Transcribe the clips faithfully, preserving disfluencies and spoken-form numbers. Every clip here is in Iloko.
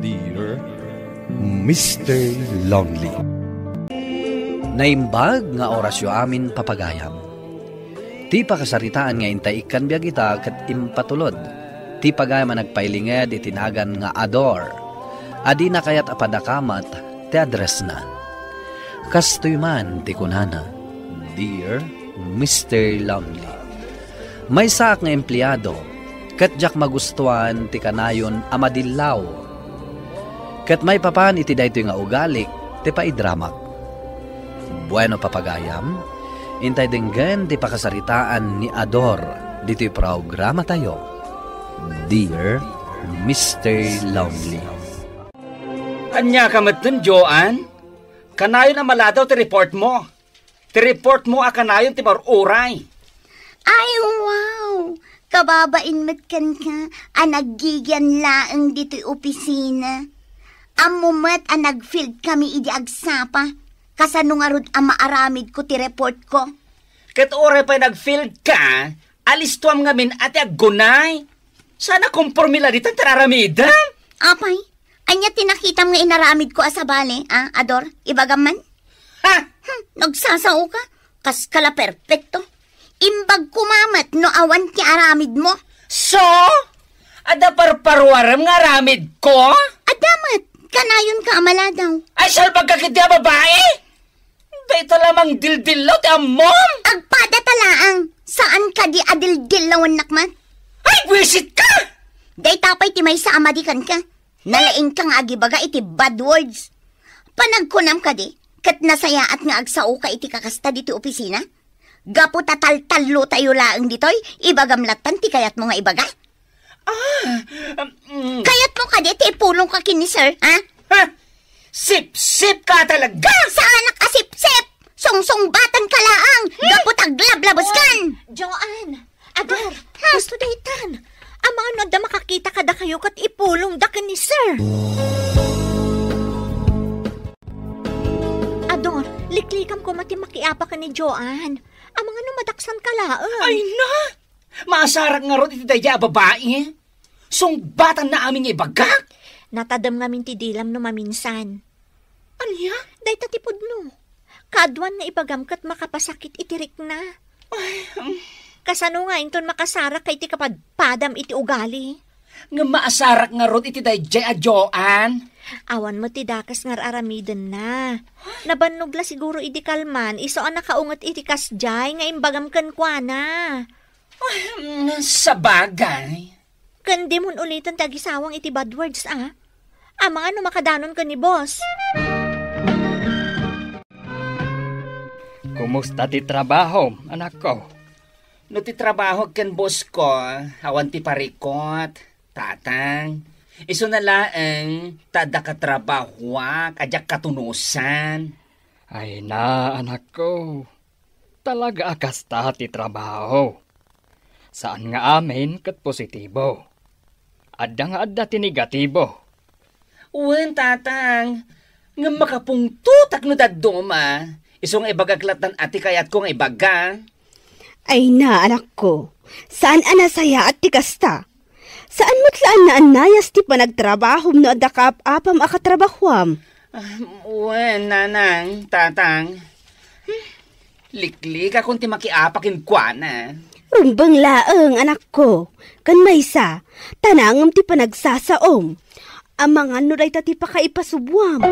Dear Mister Lonely. Naimbag nga orasyo amin, papagayam. Ti pakasaritaan nga intay ikkan biag ita ket impatulod ti pagayam a nagpailinged iti nagan nga Ador, a dina kayat a padakamat ti addressna. Kastoy man ti kunana, Dear Mister Lonely, maysaak nga empleado, ket diak magustuan ti kanayon a madillaw. Ket maipapan iti daytoy nga ugalik ti paidramak. Bueno, papagayam, intay denggen ti pakasaritaan ni Ador ditoy programatayo, Dear Mister Lonely. Ania ka metten, Joan? Kanayon a maladaw ti report mo. Ti report mo a kanayon ti mar-uray. Ay, wow! Kababain met kenka a naggigian laeng ditoy opisina. Ammo met a nag-field kami idi agsapa. Kasano ngarud a maaramidko ti report ko? Ket uray pay nag-field ka, alistuam ngamin a ti aggunay. Sana komporme la ditan ti ar-aramidem. Apay, ania ti nakitam nga inaramidko a sabali, a, Ador? Ibagam man? Ha? Hmm, nagsasao ka? Kas ka la perpekto. Imbag koma met no awan ti aramidmo. So? Adda parparuarem nga aramidko? Adda met, kanayon ka a maladaw. Ay, salbag ka ket ti a babai? Dayta la mangdildillaw ti ammom? Agpada ta laeng, saan kadi a dildillawannak met? Ay, buisit ka! Dayta pay ti maysa a madi kenka. Nalaing ka nga agibaga iti bad words. Panagkunam kadi, ket nasayaat nga agsao ka iti kakasta ditoy opisina? Gapu ta taltallo tayo laeng ditoy, ibagam lattan ti kayatmo nga ibaga? Ah, mm. Kayatmo kadi ti ipulong ka ken ni sir, ha? Ha? Sipsip ka talaga! Saanak a sipsip! Sungsungbatan ka laeng, gapu ta aglablabes kan! Joan! Ador, ha? Gusto daytan. Amangan no adda makakita kadakayo ket ipulongda ken ni sir. Ador, liklikam koma ti makiapa ken ni Joan. Amangan no madaksan ka laeng. Ay na! Maasarak ngarud iti daydiay a babai. Sungbatanna amin nga ibagak. Natadem ngamin ti dilam no maminsan. Ania? Dayta ti pudno. Kaaduan nga ibagam ket makapasakit iti rikna. Ay, um. Kasano nga inton makasarak ka iti kapadpadam iti ugali? Ngem maasarak ngarud iti daydiay a Joan. Awan met ti dakes nga ar-aramidenna. Nabannog la siguro idi kalman, isu a nakaunget iti kasdiay nga imbagam kenkuana. Ay, um, sabagay. Ken dimon uliten ti agisawang iti bad words, a? Amangan no makadanon ken ni boss. Kumusta ti trabahom, anakko? No ti trabaho ken boss ko, awan ti parikot, tatang. Isu na laeng ta adda katrabahoak a diak katunosan. Ay na, anakko. Talaga a kasta ti trabaho. Saan nga amin ket positibo. Adda nga adda ti negatibo. Wen, tatang. Ngem makapungtotak no dadduma. Isu nga ibagak lattan a ti kayatko nga ibaga. Ay na, anakko. Saan a nasayaat ti kasta. Saan met la a naannayas ti panagtrabahom no adda kaap-apam a katrabahoam? Ah, wen, nanang, tatang. Hmm, liklikakon ti makiapa kenkuana. Rumbeng laeng, anakko. Ken maysa, tanangem ti panagsasaom. Amangan no dayta ti pakaipasuboam.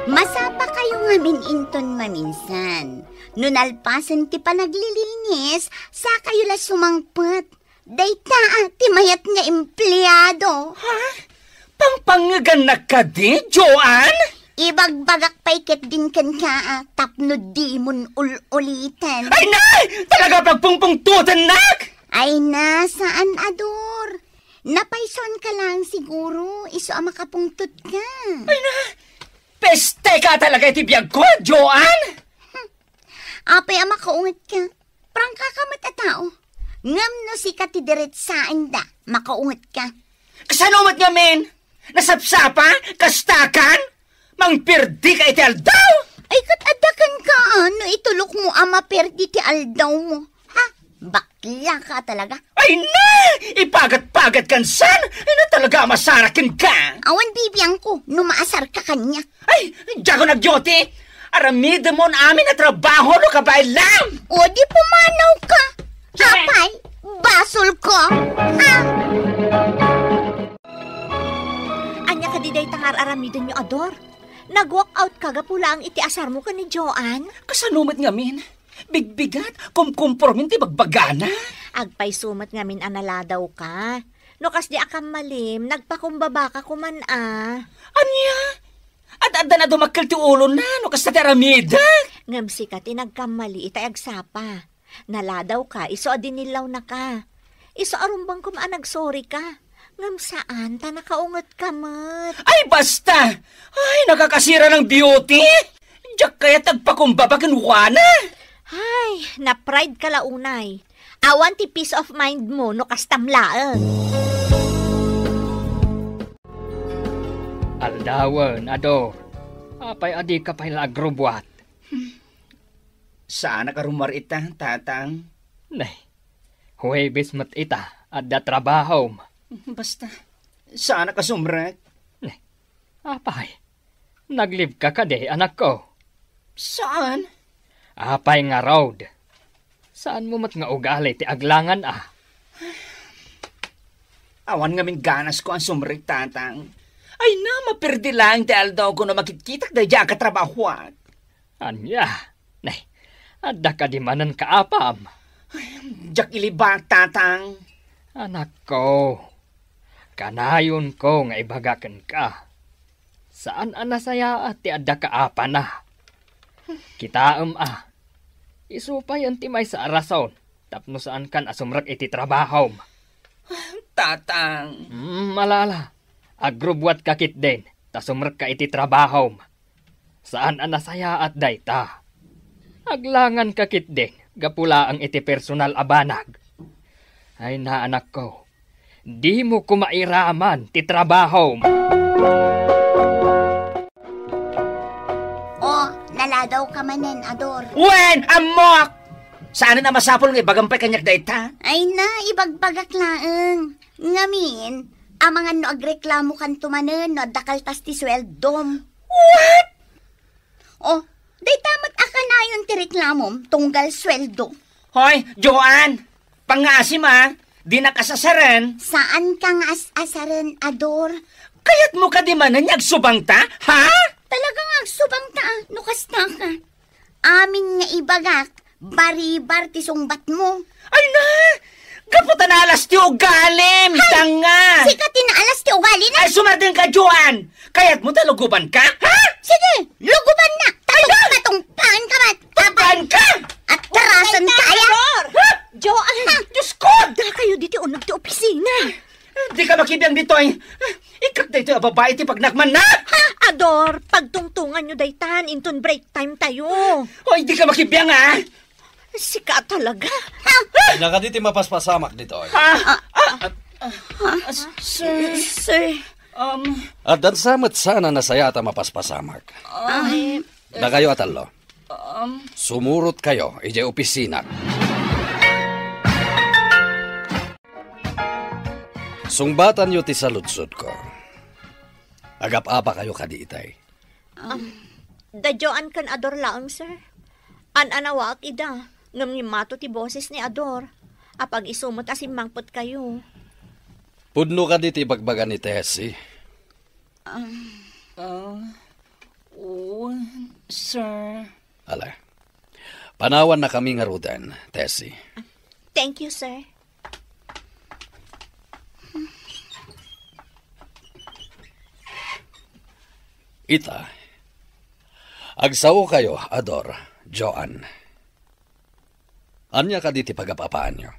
Masapakayo ngamin inton maminsan. No nalpasen ti panaglilinis, sakayo la sumangpet. Dayta ti mayat nga empleado. Ha? Pangpangegannak kadi, Joan? Ibagbagak pay ketdin kenka, tapno dimon ul-uliten. Ay na! Talaga pagpungpungtotennak! Ay na, saan, Ador. Napaysuan ka lang siguro, isu a makapungtot ka. Ay na! Peste ka talaga iti biagko, Joan! Apay a makaunget ka? Prangka ka met a tao. Ngem no sika ti diretsaenda, makaunget ka. Kasano met ngamin? Nasapsapa? Kastakan? Mangperdi ka iti aldaw? Ay, ket adda kenka, a, no itulokmo a maperdi ti aldawmo. Ha? Bakla ka talaga. Ay na! Ipagat-pagat kan san? Ay na talaga, masarak ka. Awan bibiangko no maasar ka kaniak. Ay, diak nagduty. Aramidem mon amin a trabaho no kabaelam. O, di pumanaw ka. Apay, basol ka. Ha? Ania kadi dayta nga ar-aramidenyo, Ador? Nag-walk out ka gapu laeng iti asarmo ken ni Joan? Kasano met ngamin? Bigbigat, kumkumpormin ti bagbagana. Agpayso met ngamin a naladaw ka. No kasdi a kammalim, nagpakumbaba ka koman a. Ania? Ad-adda na dumakkel ti ulona, no kasta ti aramidek. Ngem sika ti nagkammali ita agsapa. Naladaw ka, isu a dinillaw na ka. Isu a rumbeng koma a nagsorry ka. Ngem saan, ta nakaunget ka met. Ay, basta! Ay, nakakasira ng beauty! Diak kayat agpakumbaba kenkuana. Ay, na-pride ka la unay. Awan ti peace of mind mo no kastam laeng. Aldawen, Ador. Apay a dika pay la agrubbuat? Saanak a rummuar ita, Tatang. Nay, Huwebes met ita, adda trabahom. Basta, saanak a sumrek. Nay, apay, naglibka kadi, anakko? Saan? Apay ngarud? Saanmo met nga ugali ti aglangan a? Awan ngamin ganasko a sumrek, Tatang. Ay na, maperdi laeng ti aldawko no makitkitak daydiay a katrabahoak. Ania? Nay, adda kadi manen kaapam? Ay, diak ilibak, Tatang. Anakko, kanayonko nga ibaga kenka. Saan a nasayaat ti adda kaapana. Kitaem a, isu payen ti maysa a rason tapno saankan a sumrek iti trabahom. Tatang. Mm, ala, ala. Agrubbuatka ketdin, ta sumrekka iti trabahom. Saan a nasayaat dayta. Aglanganka ketdin, gapu laeng iti personal a banag. Ay na, anakko, dimo koma iraman ti trabahom. O, naladaw ka manen, Ador. Wen, ammok! Saanen a masapul nga ibagam pay kaniak dayta? Ay na, ibagbagak laeng. Ngamin, amangan no agreklamo kanto manen no adda kaltas ti sueldom. What? O, dayta met a kanayon ti reklamom tunggal sueldo. Hoy, Joan! Pangngaasim a, dinak as-asaren. Saanka nga as-asaren, Ador. Kayatmo kadi manen nga agsubangta, ha? Talaga nga agsubangta, a, no kasta ka. Amin nga ibagak, baribar ti sungbatmo. Ay na! Gapu ta naalas ti ugalim, Ay! Danga! Sika ti naalas ti ugalina? Ay, sumardeng ka, Joan! Kayatmo ta lugubanka, ha? Sige, lugubannak! Ay na! Tatungpatungpaanka met! Tabanka! Atrasan kaya! Flor! Ha? Joan! Ha? Diyos ko! Adda kayo ditoy uneg ti opisina. Dika makibiang ditoy. Ikkak daytoy a babai ti pagnakmanna. Ha? Ador, pagtungtonganyo daytan, inton break time tayo. Hoy, dika makibiang, a. Sika talaga. Ha? Ania kadi ti mapaspasamak ditoy? Ha? Ah, ah, ah, ah, sir. Sir. Um, Addan sa met saan a nasayaat a mapaspasamak. Ay, Dakayo a tallo. Um, Sumurot kayo idiay opisina. Sungbatanyo ti saludsodko. Agap-apa kayo kadi itay? Um, da Joan ken Ador laeng, sir. An-anawaak ida, ngem ngimmato ti boses ni Ador. Apag-isu met a simmangpet kayo. Pudno kadi ti ibagbaga ni Tessie? Um, Ah, oh, sir. Ala. Panawannakami ngaruden, Tessie. Thank you, sir. Ita, agsao kayo, Ador, Joan. Ania kadi ti pagap-apaanyo?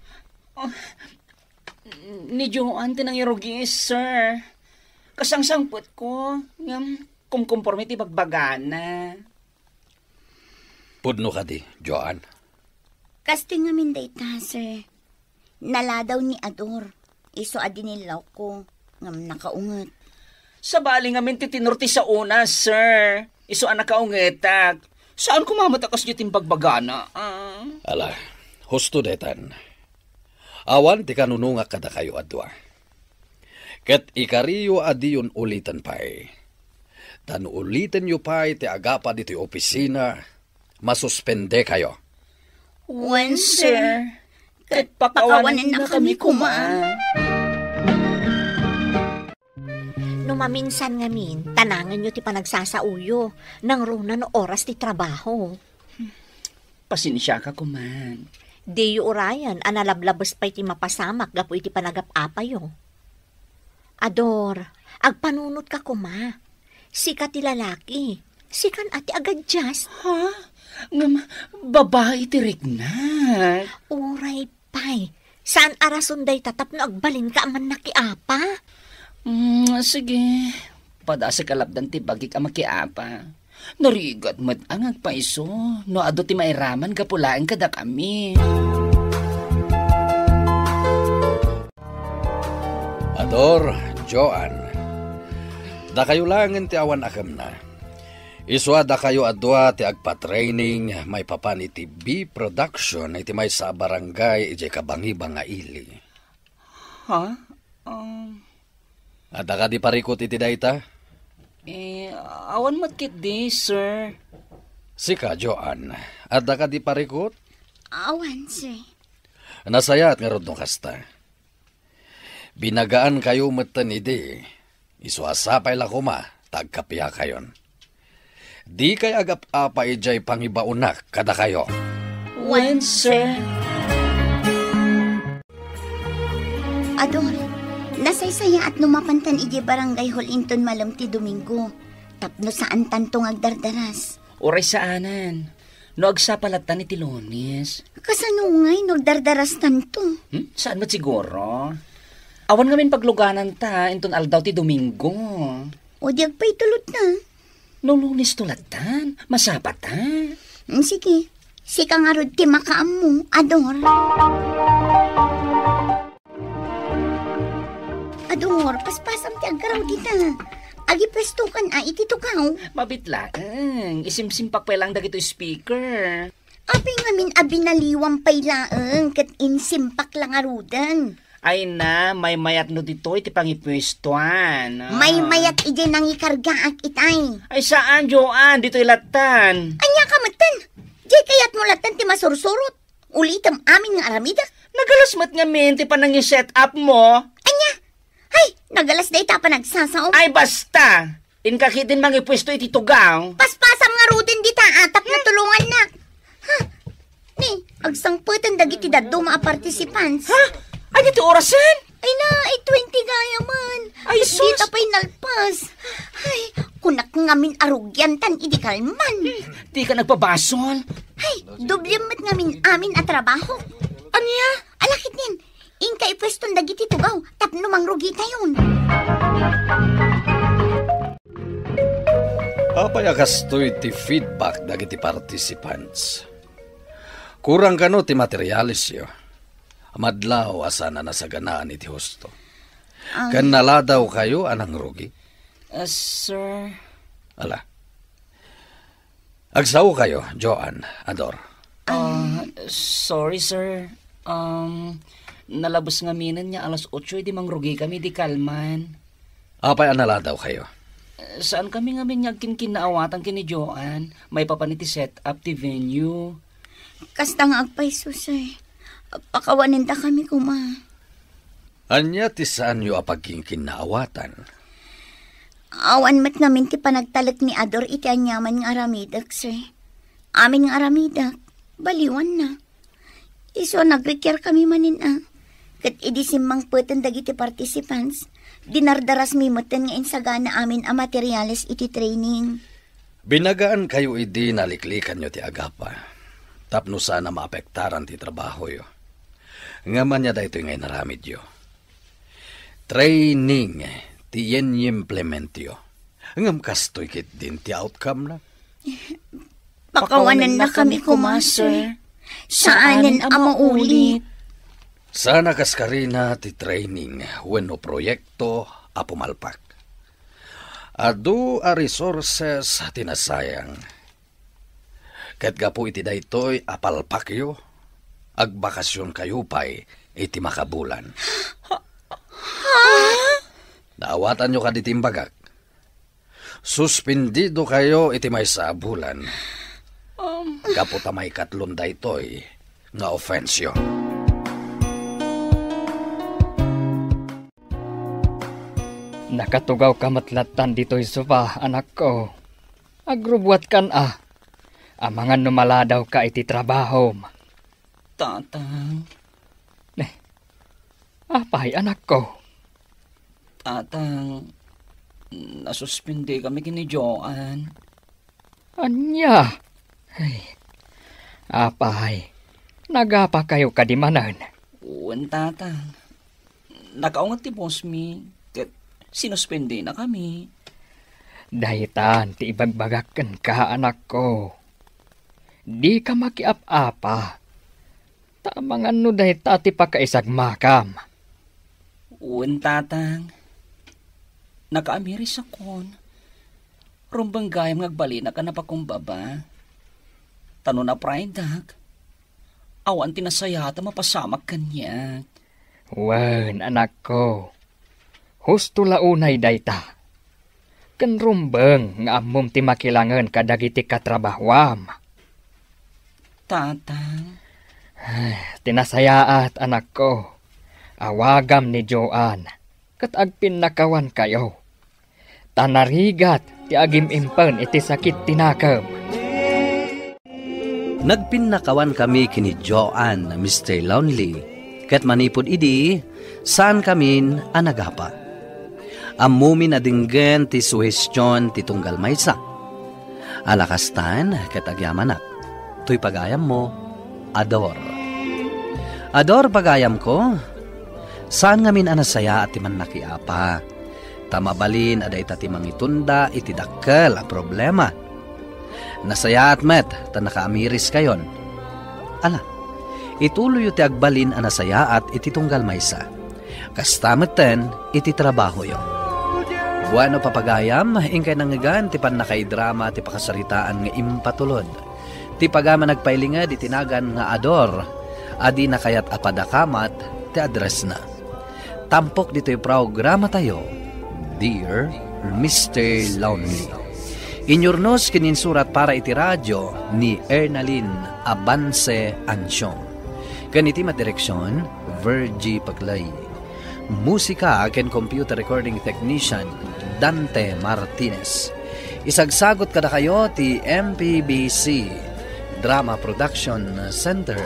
Ni Joan ti nangirugis, sir. Kasangsangpetko, ngem kumkumporme ti bagbagana. Pudno kadi, Joan? Kastoy ngamin dayta, sir. Naladaw ni Ador. Isu a dinillawko, ngem nakaunget. Sabali ngamin ti tenor ti saona, sir. Isu a nakaungetak. Saan koma met a kasdiay ti imbagbagana, a? Ala, husto daytan. Awan ti kanunongak kadakayo a dua. Ket ikariyo a diyon uliten pay. Ta no ulitenyo pay ti agapa ditoy opisina, masuspendekayo. Wen, sir. Ket pakawanennakami koma. No maminsan ngamin, tanangenyo ti panagsasaoyo. Nangruna no oras ti trabaho. Pasensiaka koma. Diyo urayen a nalablabes pay ti mapasamak gapu iti panagap-apayo. Ador, agpanunotka koma. Sika ti lalaki. Sikan a ti agadjust. Ha? Ngem, babai ti riknak. Uray pay. Saan a rason dayta tapno agbalinka a mannakiapa? Mm, sige. Padasek a lapdan ti bagik a makiapa. Narigat met a nga agpaiso no adu ti mairaman gapu laeng kadakami. Ador, Joan, dakayo laengen ti awan akemna. Isu a dakayo a dua ti agpa-training maipapan iti B Production iti maysa a barangay idiay Kabangiba nga ili. Ha? Um, Adda kadi parikut iti dayta? Eh, awan met ketdi, sir. Sika, Joan, adda kadi parikut? Awan, sir. Nasayaat ngarud no kasta. Binagaan kayo metten idi. Isu a sapay la koma ta agkapiakayon. Dikay agap-apa idiay pangibaonak kadakayo. Wen, sir. Ador, nasaysayaat no mapantan idiay barangay hall inton malem ti Domingo, tapno saantanto nga agdardaras. Uray saanen. No agsapa lattan iti Lunes. Kasano ngay no agdardaras tanto? Hmm? Saan met siguro? Awan ngamin paglugananta inton aldaw ti Domingo. O di agpaytulot na. No Lunes to lattan, masapata. Hmm, sige. Sika ngarud ti makaammo, Ador. Ador, paspasam ti aggarawdita. Agipuestokan a iti tugaw. Mabit laeng, isimsimpak pay laeng dagitoy speaker. Apay ngamin a binaliwam pay laeng ket insimpak la ngaruden? Ay na, maymayat no ditoy ti pangipuestoan. Ah. Maymayat idiay nangikargaak itay. Ay saan, Joan, ditoy lattan. Ania ka metten? Diay kayatmo lattan ti masursurot? Ulitem amin nga aramidek? Nagalas met ngamin ti panangi-set up mo. Ania? Hay, nagalas dayta a panagsasaom. Ay, basta! Inka ketdin mangipuesto iti tugaw. Paspasam ngaruden dita a tapno tulongannak. Ha? Ni, agsangpeten dagiti dadduma a participants. Ha? Ania ti orasen? Ay na, ay twenty gayam. Ay, sus! Dita pay nalpas. Ay, kunak ngamin a rugiantan idi kalman. Dika nagpabasol. Ay, doble met ngamin amin a trabaho. Ania? Ala ketdin, inka ipueston dagiti tugaw tapno mangrugitayon. Apay a kastoy ti feedback dagiti participants? Kurang kano ti materialesyo? Madlaw a saan a nasaganaan iti husto. Um, Ken naladaw kayo a nangrugi? Uh, sir. Ala. Agsao kayo, Joan, Ador. Ah, sorry, sir. Um, nalabes ngaminen nga alas otso idi mangrugikami idi kalman. Apay a naladaw kayo? Saan kami ngamin nga agkinkinnaawatan ken ni Joan, maipapan iti set up ti venue. Kasta nga agpayso, sir. Pakawanendakami koma. Ania ti saanyo a pagkinkinnaawatan? Awan met ngamin ti panagtalek ni Ador iti aniaman nga aramidek, sir. Amin nga aramidek, baliwanna. Isu a nagrikiar kami manen a. Ket idi simmangpeten dagiti participants, dinardarasmi metten nga insagana amin a materiales iti training. Binagaan kayo idi naliklikanyo ti agapa, tapno saan a maapektaran ti trabahoyo. Ngem ania daytoy nga inaramidyo? Training ti yen-implementyo. Ngem kastoy ketdin ti outcome-na. Pakawanennakami koma, sir. Saanen a maulit. Saan a kaskarina ti training wenno proyekto a pumalpak. Adu a resources ti nasayang. Ket gapu iti daytoy a palpakyo, agbakasionkayo pay iti makabulan. Naawatanyo kadi ti imbagak? Suspindidokayo iti maysa a bulan. Um. Gapu ta maikatlon daytoy nga offense-yo. Nakatugawka met lattan ditoy sofa, anakko. Agrubbuatkan a. Amangan no maladawka iti trabahom. Tatang. Eh, apay, anakko? Tatang, nasuspindi kami ken ni Joan. Ania? Ay, apay, nagapakayo kadi manen? Wen, Tatang. Nakaunget ti boss mi, ket sinuspendina kami. Daytan ti ibagbagak kenka, anakko. Dika makiap-apa. Ta amangan no dayta ti pakaisagmakam. Wen, Tatang. Nakaamirisakon. Rumbeng gayam nga agbalinak a napakumbaba. Ta no naprideak, awan ti nasayaat a mapasamak kaniak. Wen, anakko. Husto la unay dayta. Ken rumbeng nga ammom ti makilangen kadagiti katrabahoam. Tatang. Ay, ti nasayaat, anakko. Awagam ni Joan, ket agpinnakawankayo. Ta narigat ti agim-impen iti sakit ti nakem. Nagpinnakawankami ken ni Joan, Mister Lonely, ket manipud idi, saankamin a nagapa. Ammomin a denggen ti suhestion ti tunggal maysa. Ala kastan ket agyamanak, toy pagayammo, Ador. Ador, pagayamko, saan ngamin a nasayaat ti mannakiapa, ta mabalin a dayta ti mangitunda iti dakkel a problema. Nasayaat met ta nakaamiriskayon. Ala, ituloyyo ti agbalin a nasayaat iti tunggal maysa. Kasta metten iti trabahoyo. Bueno, papagayam, inkay nangngegan ti pannakaidrama ti pakasaritaan nga impatulod. Ti pagayam a nagpailinged iti nagan nga Ador, a dina kayat a padakamat ti addressna. Tampok ditoy programatayo, Dear Mister Lonely. Inyurnos ken insurat para iti radio ni Ernalyn Avance Ancion. Ken iti madireksion, Virgie Paclay. Musika ken computer recording technician, Dante Martinez. Isagsagot kadakayo ti M P B C Drama Production Center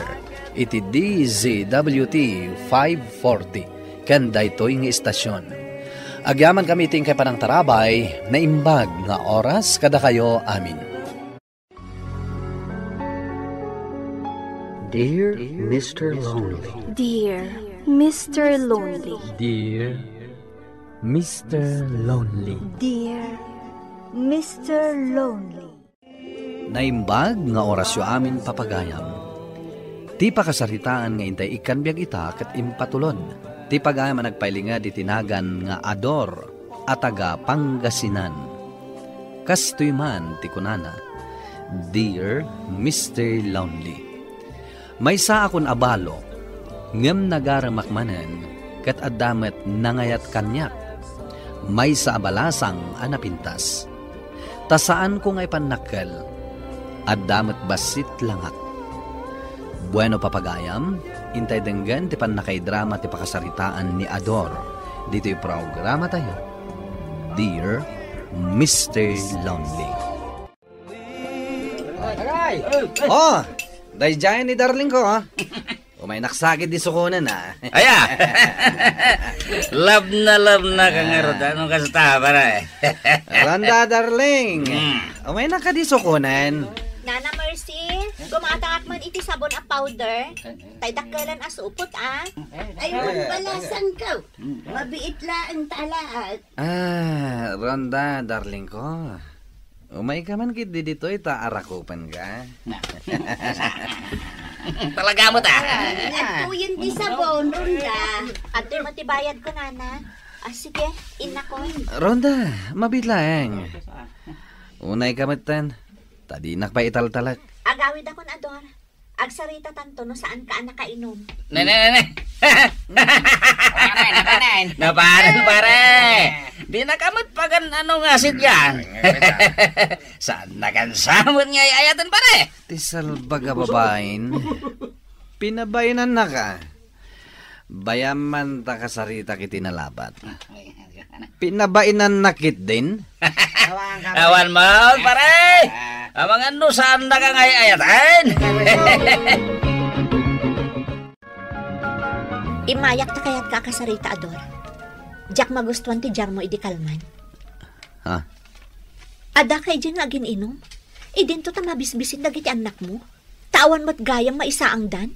iti D Z W T five forty ken daytoy nga istasyon. Agyamankami iti inkay panangtarabay, naimbag nga oras kadakayo amin. Dear Mister Lonely. Dear Mister Lonely. Dear Mister Lonely. Dear Mister Lonely. Naimbag nga orasyo amin, papagayam. Ti pakasaritaan nga intay ikkan biag ita ket impatulod ti pagayam a nagpailinged iti nagan nga Ador a taga Pangasinan. Kastoy man ti kunana, Dear Mister Lonely. Maysaakon a balo, ngem nagaremak manen ket adda met nangayat kaniak. Maysa a balasang a napintas. Ta saanko nga ipannakkel, adda met bassit langak. Bueno, papagayam, intay denggen ti pannakaidrama ti pakasaritaan ni Ador ditoy programatayo, Dear Mister Lonely. Oh, daydiay ni darling ko, ah. Umaynak sa ket di sukonen, ah. Aya! Love na love na ka nga, Roda. Ano kasta, pare? Ronda, darling. Mm. Umaynak ka di sukonen. Nana Mercy, gumatangak man iti sabon a powder. Tay dakkelan a supot, ah. Ay, balasang ka. Mabiit laeng talaat. Ah, Ronda, darling ko. Umayka man ketdi ditoy ta arakupenka. Na. Talaga met, ah. Adtoyen ti sabon, Ronda. Adtoy met ti bayad ko, nana. Ah, sige, inna ko. Ronda, mabiit laeng. Unayka metten, ta dinak pay italtalek. Agawidakon, Ador. Agsarita tanto no saan ka a nakainom. Ne, ne, ne, ne. Pare, napanen. Napanen, pare. Di na ka met pagan ano nga sidyan. Saan na kan samun nga ay-ayaten, pare? Ti salbag a babaen, pinabainannaka. Bayaman ta kasaritak iti nalabat. Pinabainannak ketdin? Awan mo, pare! Amangan no saan na ka nga ay-ayaten? Immayak ta kayat ka a kasarita, Ador. Diak magustuan ti diarmo idi kalman. Ha? Adda ka idiay nga agin-inom? Idinto ta mabisbisin dagiti annakmo? Ta awan met gayam maisaangdan?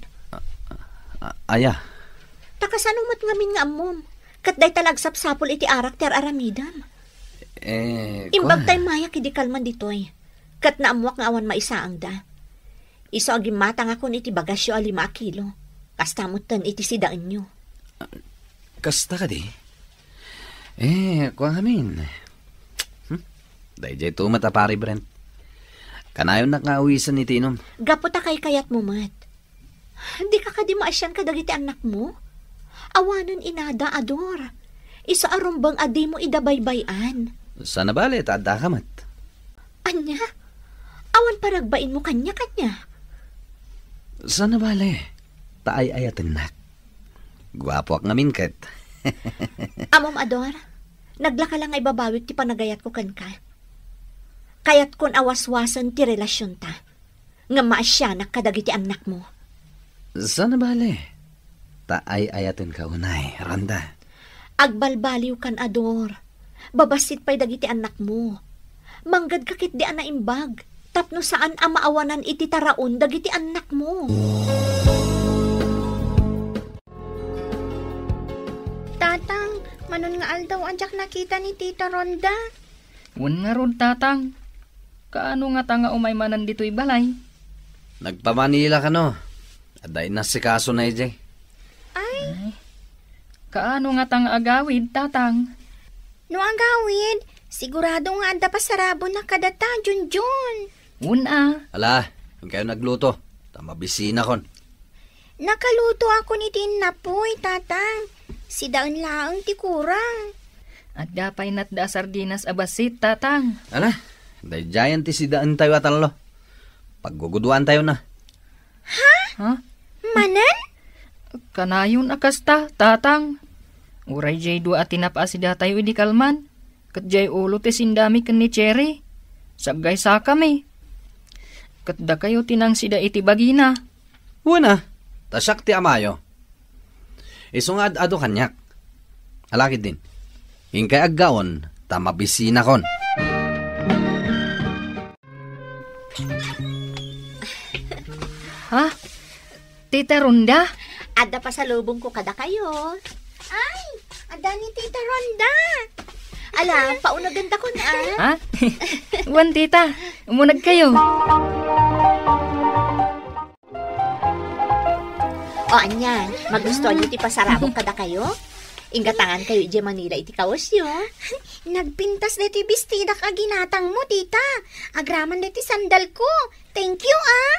A-, aya? Ta kasano met ngamin nga ammom? Ket dayta la agsapsapul iti arak ti ar-aramidem. Eh, Imbag kua- tay mayak idi kalman ditoy. Ket naammuak nga awan maisaangda. Isu a gimmatangakon iti bagasyo a lima a kilo. Kasta metten iti sidaenyo. Kasta kadi? Eh, kua ngamin. Hmm? Daydiay to met a pare, Brent. Kanayonnak nga awisen iti inum. Gapu ta kaykayatmo met. Dika kadi maasian kadagiti annakmo? Awanen inada, Ador. Isu a rumbeng a dimo ida baybay-an. Saan a bale ta addaka met. Ania? Awan panagbainmo kaniak, ania? Saan a bale ta ay-ayatennak. Guapoak ngamin ket. Ammom, Ador, naglaka la nga ibabawik ti panagayatko kenka. Kayatkon a waswasen ti relasionta. Ngem maasianak kadagiti annakmo. Saan a bale ta ay-ayatenka unay, Ronda. Agbalbaliwkan, Ador. Babassit pay dagiti annakmo. Manggedka ketdi a naimbag tapno saan a maawanan iti taraon dagiti annakmo. Tatang, manon nga aldaw a diak nakita ni Tita Ronda. Wen ngarud, Tatang. Kaano ngata nga umay manen ditoy balay? Nagpa-Manila kano. Adda inassikasona idiay. Ay. Ay. Kaano ngata nga agawid, Tatang? No agawid, sigurado nga adda pasarabona kadata, Junjun. Wen a. Ala, inkayo nagluto. Ta mabisinakon. Nakalutoakon iti innapoy, Tatang. Sidaen laeng ti kurang. Adda pay natda a sardinas a bassit, Tatang. Ala, daydiayen ti sidaentayo a tallo. Pagguguduantayo na. Ha? Ha? Manen? Kanayon a kasta, Tatang. Uray diay dua a tinapa a sidatayo idi kalman. Ket diay ulo ti sindami ken ni Cherry. Saggaysakami. Ket dakayo ti nangsida iti bagina. Wen a, ta siak ti amayo. Isu nga ad-adu kaniak. Alakid din. Inkay aggaon, ta mabisinakon. Ha? Tita Ronda? Adda pasalubongko kadakayo. Ay, adda ni Tita Ronda. Ala, paunagandakon, ah. Ha? Wen, tita. Umunagkayo. O, ania, magustuanyo ti pasarabok kadakayo? Inggatangankayo idiay Manila iti kawesyo. Nagpintas daytoy bestidak a ginatangmo, tita. Agraman daytoy sandalko. Thank you, ah.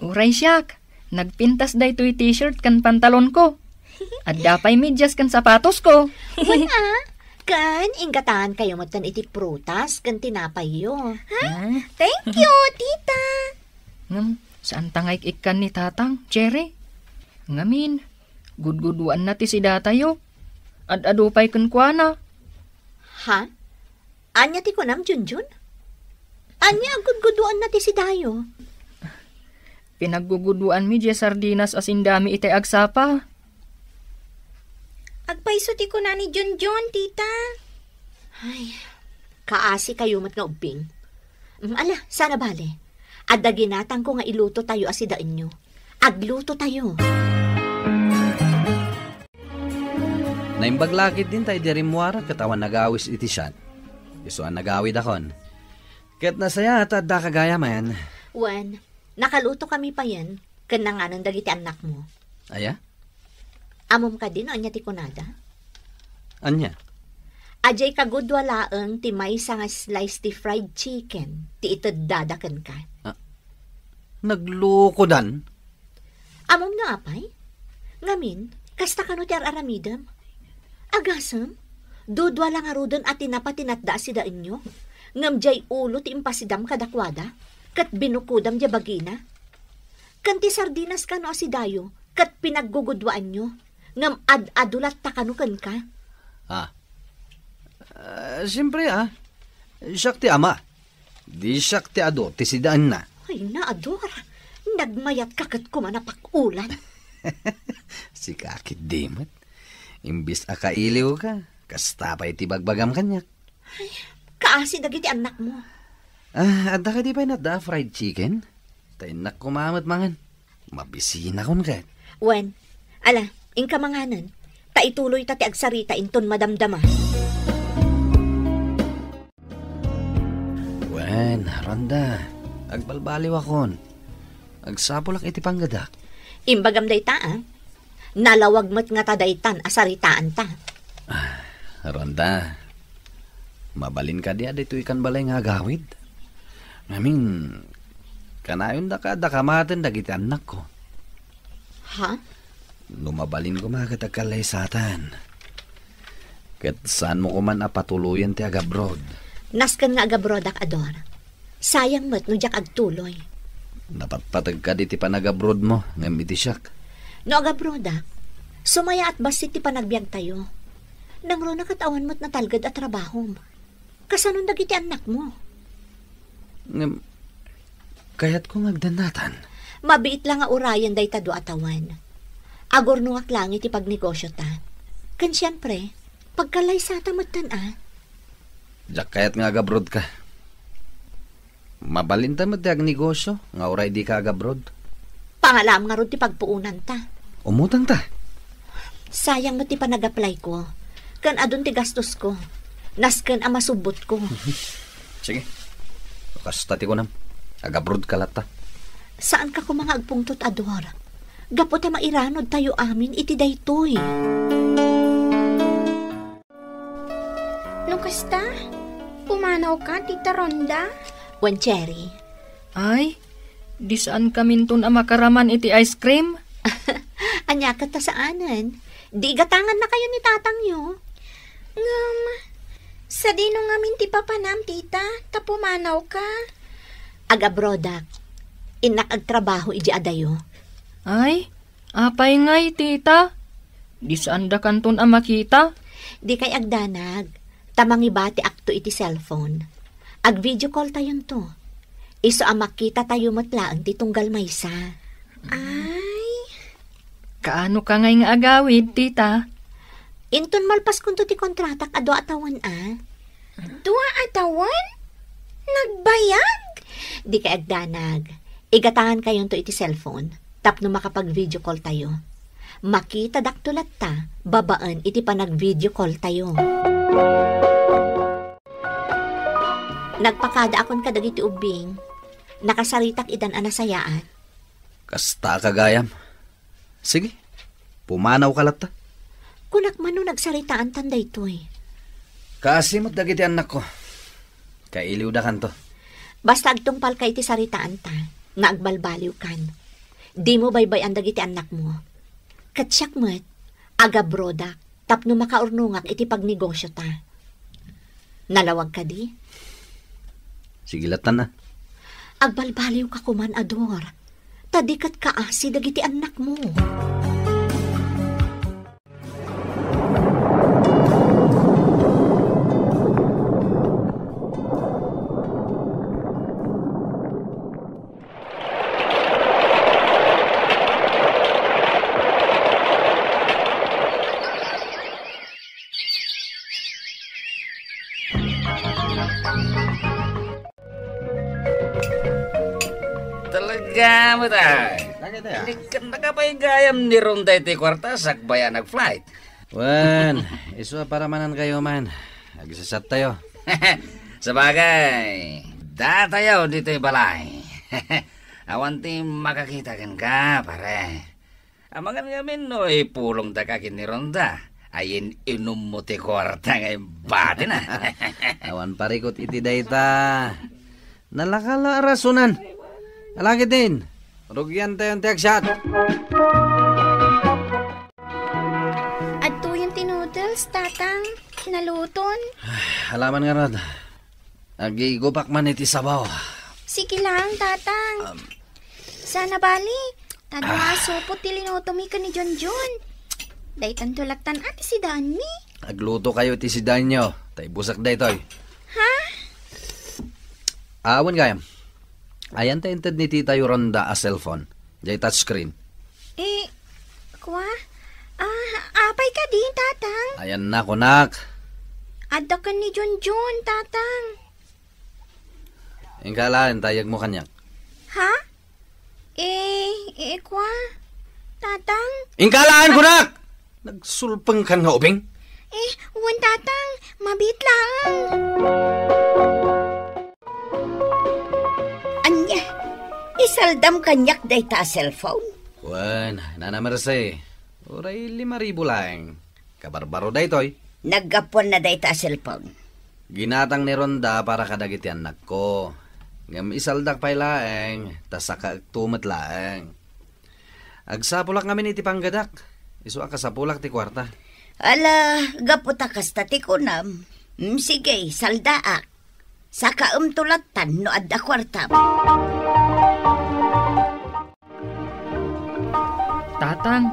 Uray siak. Nagpintas daytoy t-shirt ken pantalonko. Adda pay medyas ken sapatosko. Wen a, ken inggatangankayo metten iti prutas ken tinapayyo. Ha? Ah. Thank you, tita. Ngem, saan ta nga ik-ikkan ni Tatang, Cherry? Ngamin, gudguduanna ti sidatayo. Ad-adu pay kenkuana. Ha? Ania ti kunam, Junjun? Ania a gudguduanna ti sidayo? Pinagguguduanmi diay sardinas a sindami itay agsapa. Agpayso ti kuna ni Junjun, tita. Ay, kaasikayo met nga ubbing. Mm, ala, saan a bale. Adda ginatangko nga ilutotayo a sidaenyo. Aglutotayo. Naimbag la ketdin ta idi rimmuarak ket awan nagawis iti siat. Isu a nagawidakon. Ket nasayaat ta addaka gayamen. Wen, nakalutokami payen ken nanganen dagiti annakmo. Aya? Ammom kadi no ania ti kunada? Ania? Adiay kagudua laeng ti maysa nga slice ti fried chicken ti iteddada kenka. Ah, naglukodan? Ammom no apay? Ngamin, kasta kano ti ar-aramidem? Agasem, dudua la ngaruden a tinapa ti natda a sidaenyo, ngem diay ulo ti impasidam kadakuada, ket binukodam diay bagina. Ken ti sardinas kano a sidayo, ket pinagguguduaanyo, ngem ad-adu latta kano kenka. Ah. Ah, siempre, ah. Siak ti ama. Di siak ti adu ti sidaenna. Ay, naador. Nagmayatka ket kuman a pakulan. Sika ketdi met. Imbes a kailiwka, kasta pay ti bagbagam kaniak. Ay, kaasi dagiti annakmo. Ah, adda kadi pay natda a fried chicken? Ta innak koma met mangan. Mabisinakon ket. Wen, ala, inka manganen. Ta ituloyta ti agsarita inton madamdama. Wen, Ronda, agbalbaliwakon. Agsapulak iti panggedak. Imbagam dayta, a? Nalawag met ngata daytan a saritaanta. Ah, Ronda, mabalin kadi a ditoy kan balay nga agawid? Ngamin, kanayon daka dakamaten dagiti annakko. Ha? No mabalin koma ket agkallaysatan. Ket saanmo koman a patuloyen ti agabroad. Nasken nga agabroadak, Ador. Sayang met no diak agtuloy. Napatpateg kadi ti panagabroadmo ngem iti siak. No agabroadak, sumayaat bassit ti panagbiagtayo. Nangruna ket awan met natalged a trabahom. Kasanon dagiti annakmo? Ngem, kayatko nga agdannatan. Mabiit la nga urayen dayta dua a tawen. Agurnongak laeng iti pagnegosiota. Ken siempre, pagkallaysata metten, a? Diak kayat nga agabroadka. Mabalinta met ti agnegosio nga uray dika agabroad. Pangalaam ngarud ti pagpuonanta. Umutangta. Sayang met ti panag-applyko. Ken adun ti gastosko. Nasken a masubbotko. Sige. No kasta ti kunam, agabroadka latta. Saanka koma nga agpungtot, Ador. Gapu ta mairanudtayo amin iti daytoy. No kasta, pumanawka, Tita Ronda? Wen, Cherry. Ay, di saankaminton a makaraman iti ice cream? Ania ket ta saanen? Di igatangannakayo ni tatangyo. Ngem, sadino ngamin ti papanam, tita, ta pumanawka? Agabroadak. Innak agtrabaho idiay adayo. Ay, apay ngay, tita? Di saandakanton a makita? Dikay agdanag, ta mangibatiakto iti cellphone. Ag-video call tayonto. Isu a makitatayo met laeng ti tunggal maysa. Ay. Kaano ka ngay nga agawid, tita? Inton malpaskonto ti kontratak a dua a tawen, a. Dua a tawen? Nagbayag? Dikay agdanag. Igatangankayonto iti cellphone tapno makapag-video call tayo. Makitadakto latta babaen iti panag-video call tayo. Nagpakadaakon kadagiti ubbing. Nakasaritak idan a nasayaat. Kasta, kagayam. Sige, pumanawka latta. Kunak man no nagsaritaantan daytoy. Kaasi met dagiti annakko. Kailiwdakanto. Basta agtungpalka iti saritaanta, nga agbalbaliwkan. Dimo baybay-an dagiti annakmo. Ket siak met, agabroadak tapno makaurnongak iti pagnegosiota. Nalawag kadi? Sige lattan a. Agbalbaliwka koman, Ador, ta di ket kaasi dagiti annakmo. Talaga met, ay. Talaga, tay, ah. Inikkan na ka pay gayam ni Ronda iti kuarta, sakbay a nag-flight. Wen, isu a paramanankayo man. Agsasat tayo. Sabagay, datayo ditoy balay. Awan ti makakita kenka, pare. Amangan ngamin no ipulongta ka ken ni Ronda. Ay, inummo ti kuarta nga ibatina. Awan parikut iti dayta. Nalaka la a rasonan. Alagiden. Rugiantayon ti agsiat. Adtoyen ti noodles, Tatang. Naluton. Alaman ngarud. Agigupak man iti sabaw. Sige lang, Tatang. Um, Sana bali, ta dua a supot ti linutomi ken ni Junjun. Daytanto lattan a ti sidaanmi. Agluto kayo ti sidaanyo. Ta ibusek daytoy. Ha? Awan gayam. Ayan ta inted ni Tita Yoronda a cellphone. Jay touchscreen. Eh, kwa? Ah, apay kadi, Tatang? Ayan na, kunak. Adda ken ni Junjun, Tatang. Ingka laeng, tayag mo kaniak. Ha? Eh, eh, kwa? Tatang? Ingka laeng, kunak! Nagsulpeng kan nga ubing? Eh, wen, Tatang. Mabit laeng. Ania, isaldam kaniak dayta a cellphone? Wen, Nana Mercy, uray lima ribu laeng. Kabarbaro daytoy. Naggapuanna dayta a cellphone. Ginatang ni Ronda para kadagiti annakko. Ngem isaldak pay laeng, ta sakaekto met laeng. Agsapulak ngamin iti panggadak. Isu a kasapulak ti kuarta. Ala, gapu ta kasta ti kunam. Mm, sige, saldaak. Sakaemto lattan no adda kuartam. Tatang,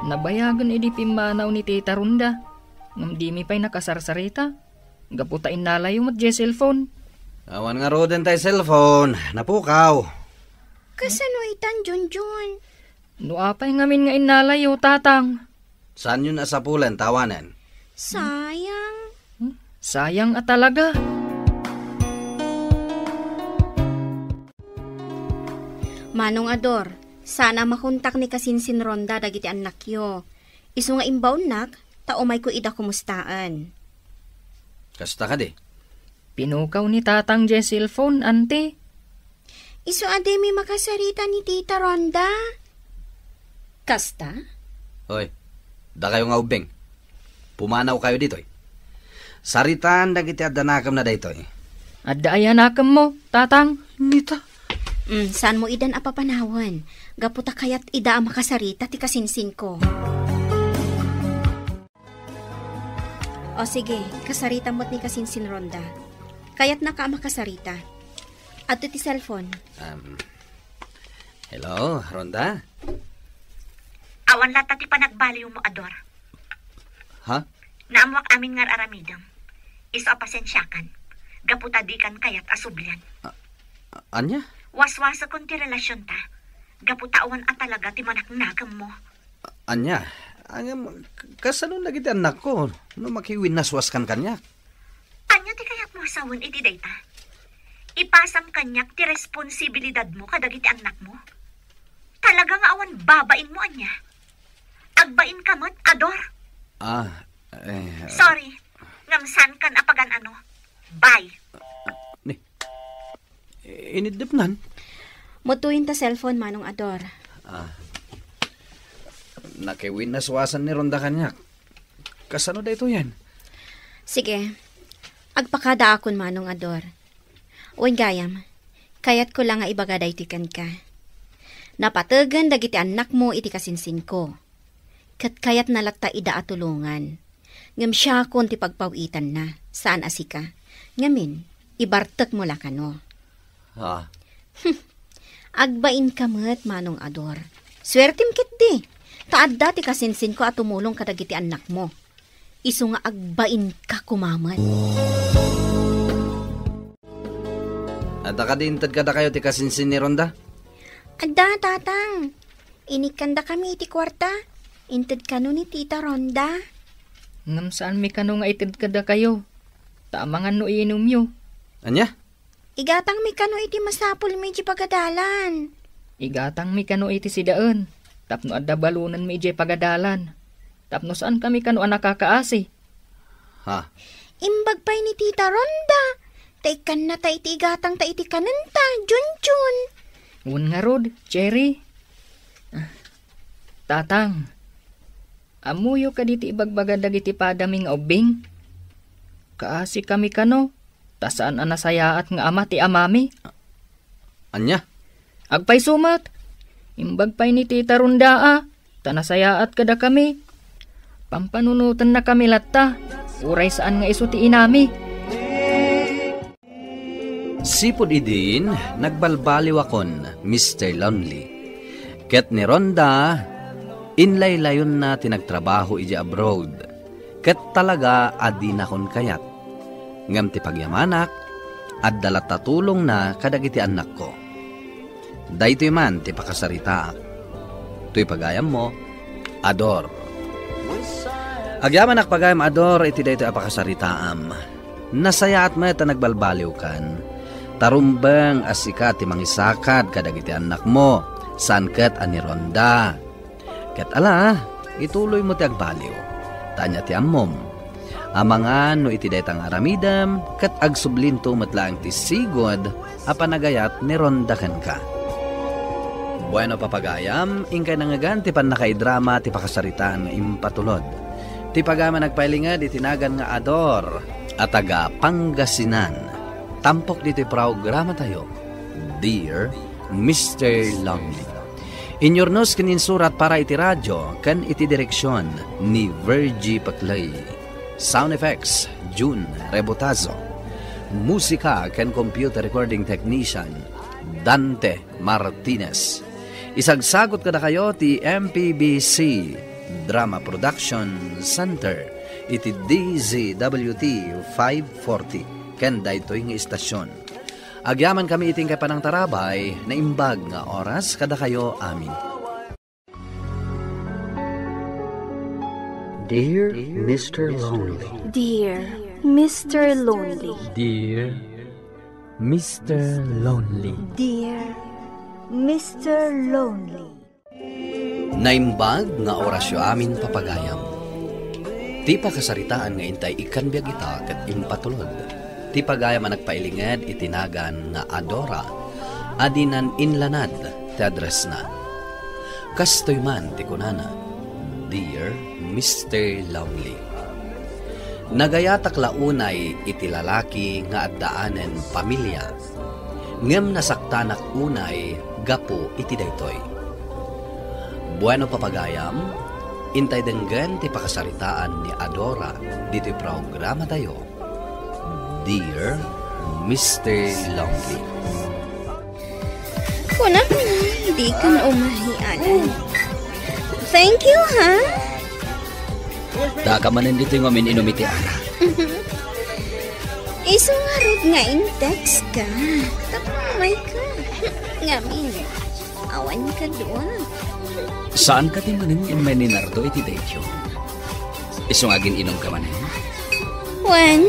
nabayagen idi pimmanaw ni Tita Ronda, ngem dimi pay nakasarsarita. Gapu ta innalayo met diay cellphone. Awan ngaruden tay cellphone, napukaw. Kasano itan, Junjun? No apay ngamin nga innalayo, Tatang? Saanyon a sapulen ta awanen? Sayang. Hmm? Sayang a talaga. Manong Ador, saan a makontak ni kasinsin Ronda dagiti annakyo. Isu nga imbaonnak, ta umayko ida kumustaen. Kasta kadi? Pinukaw ni Tatang diay cellphone, Auntie. Isu a dimi makasarita ni Tita Ronda. Kasta? Hoy, dakayo nga ubbing. Pumanaw kayo ditoy. Saritaan dagiti adda nakemna daytoy. Adda aya nakemmo, Tatang? Nita. Mm, saan mo idan a papanawen? Gapu ta kayat ida a makasarita ti kasinsinko. O sige, kasarita met ni kasinsin Ronda. Kayatnaka a makasarita. Adto ti cellphone. Um, hello, Ronda? Awan latta ti panagbaliwmo, Ador. Ha? Naammoak amin nga ar-aramidem. Isu a pasensiakan. Gapu ta dikan kayat a sublian. A-, a-, ania? Waswasakon ti relasionta. Gapu ta awan a talaga ti manaknakemmo. Ania? Ngem, kasano dagiti annakko no makiwinnaswaskan kaniak? Ania ti kayatmo a sawen iti dayta? Ipasam kaniak ti responsibilidadmo kadagiti annakmo? Talaga nga awan babainmo, ania? Agbainka met, Ador? Ah, eh, Sorry, ngem saankan a pagan-ano. Bye. Ni, iniddepnan? Mutuyen ta cellphone, Manong Ador. Ah. Nakiwinnaswasan ni Ronda kaniak. Kasano daytoyen? Sige. Agpakadaakon, Manong Ador. Wen gayam, kayatko la nga ibaga daytoy kenka. Napategen dagiti annakmo iti kasinsinko. Ket kayatna latta ida a tulongan. Ngem siakon ti pagpaw-itanna, saan a sika. Ngamin, ibartekmo la kano. Ah. Agbainka met, Manong Ador. Suertem ketdi, ta adda ti kasinsinko a tumulong kadagiti annakmo. Isu nga agbainka koma met. Adda kadi inted kadakayo ti kasinsin ni Ronda? Adda, Tatang. Inikkandakami iti kuarta. Inted kano ni Tita Ronda. Ngem saanmi kano nga ited kadakayo. Ta amangan no iinumyo. Ania? Igatangmi kano iti masapulmi iti pagadalan. Igatangmi kano iti sidaen, tapno adda balonenmi idiay pagadalan, tapno saankami kano a nakakaasi. Ha? Imbag pay ni Tita Ronda, ta ikkannata iti igatangta iti kanenta, Junjun. Wen ngarud, Cherry. Ah, Tatang, ammoyo kadi ti ibagbaga dagiti padami nga ubbing? Kaasikami kano, ta saan a nasayaat nga ama ti amami. Ania? Agpayso met. Imbag pay ni Tita Ronda a, ta nasayaat kadakami. Pampanunotennakami latta, uray saan nga isu ti inami. Sipud idin, nagbalbaliwakon, Mister Lonely. Ket ni Ronda, inlaylayonna ti nagtrabaho idiay abroad. Ket talaga a dinakon kayat. Ngem ti pagyamanak, adda latta tulongna kadagiti annakko. Daytoy man ti pakasaritaak. Toy pagayammo, Ador. Agyamanak pagayam, Ador, iti daytoy a pakasaritaam. Nasayaat met a nagbalbaliwkan. Ta rumbeng a sika ti mangisakad kadagiti annakmo, saan ket a ni Ronda. Ket ala, ituloymo ti agbaliw. Ta ania ti ammom? Amangan no iti dayta nga aramidem, ket agsublinto met laeng ti sigud a panagayat ni Ronda kenka. Bueno, papagayam, inkay nangngegan ti pannakaidrama ti pakasaritaan nga impatulod. Ti pagayam a nagpailinged iti nagan nga Ador a taga Pangasinan. Tampok ditoy programatayo, Dear Mister Lonely. Inyurnos ken insurat para iti radio ken iti direksion ni Virgie Paclay. Sound effects, Jun Rebotazo. Musika ken computer recording technician, Dante Martinez. Isagsagot kadakayo ti M P B C Drama Production Center iti D Z W T five forty ken daytoy nga istasyon. Agyamankami iti inkay panangtarabay, naimbag nga oras kadakayo amin. Dear Mister Lonely. Dear Mister Lonely. Dear Mister Lonely. Dear Mister Lonely. Naimbag nga orasyo amin, papagayam. Ti pakasaritaan nga intay ikkan biag ita ket impatulod. Ti pagayam a nagpailinged iti nagan nga Adora, a dinan inlanad ti addressna. Kastoy man ti kunana, Dear Mister Lonely. Nagayatak la unay iti lalaki nga addaanen pamilia. Ngem nasaktanak unay gapu iti daytoy. Bueno, papagayam, intay denggen ti pakasaritaan ni Adora ditoy programatayo, Dear Mister Lonely. Kunak na, di ka na umahi, Alan. Thank you, ha? Daka manen ditoy nga umin-inum iti arak. Isu ngarud nga in-text ka. Tapno umay ka. Ngamin, awan ka dua. Saan ka ti manen nga immay ni Nardo iti daytoy? Isu nga agin-inum ka manen? Wen,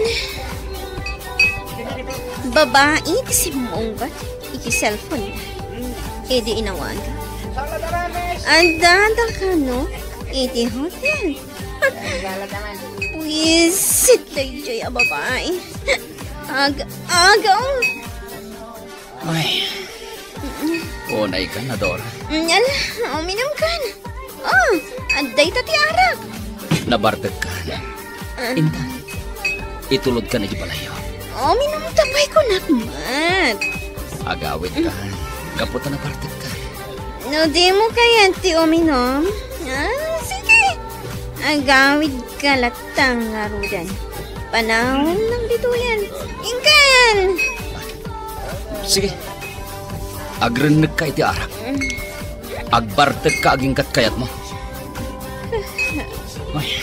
babai ti simmungbat iti cellphone. Idi inawag. Adda da kano iti hotel. Wisit daytoy a babai. Ag-, agaw. Ay. Unay ka, Adora. Mm, ala, uminum kan. Oh, adda ita ti arak. Nabartek kan. Ah. Intan, itulod kan iti balayo. Uminum ta pay kunak met. Agawid kan. Gapu ta nabartek kan. No, di mo kayat ti uminum? Ah, sige. Agawid ka latta ngaruden. Panawen lang ditoyen. Inkan! Sige. Agrennek ka iti arak. Agbartek ka agingkat kayat mo. Ay,